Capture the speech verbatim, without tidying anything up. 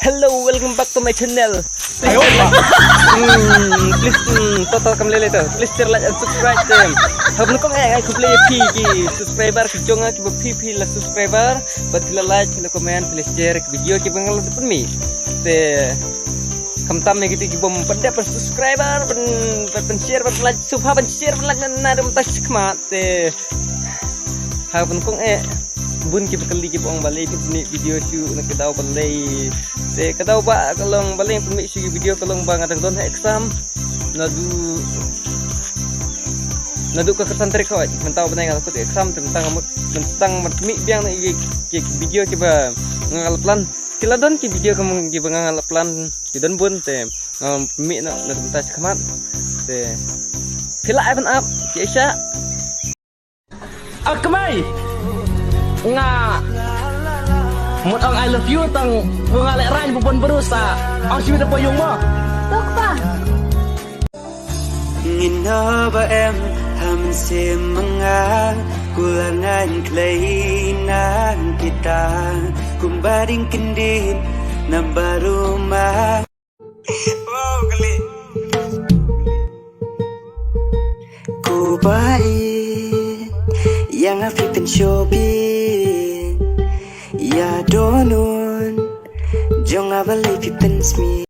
Hello, welcome back to my channel. Please share, like, hmm, please, hmm, to, to, kam lele to. Please share, like and subscribe, em. Hap nukong eh, ai khublei phi ki subscriber ki jong nga kiba phi phi la subscriber. Bad phi la like, phi la comment, phi la share ki video kiba nga la pynmih. Te khamtam ïa kito ki bym pat dep ban subscriber, ban, ban, ban share, ban like, sngewbha ban share, ban like na, na dum ta shikmat. Te ha ban kong eh bun kiba kylli kiba ong balei phi pynmih video shuh na ka daw balei. Te ka daw ba ka long balei pynmih shuh video ka long ba nga dang don ha exam. Naduh, naduh ka khatsan tarik hoi, mynta u bnai nga la kut exam, te mynta nga mut, mynta nga mut pynmih biang na ïa ki video kiba nga la plan. Ki la don ki video kiba nga la plan, ki don bun te nga pynmih noh na mynta shikmat. Te phi lah ai ban ap ki sha. Ah, kmai. Nga mut ong I love you tang, bu nga leh rain bu bon berusa. Ong shi da payung mo. Tok pa. Ngin ba em ham se menga kular ngan klei nan kita kumba ding kendit na baruma. Wow, kali. Kubai yang api penshobi ya donun jong abali pi pensmi.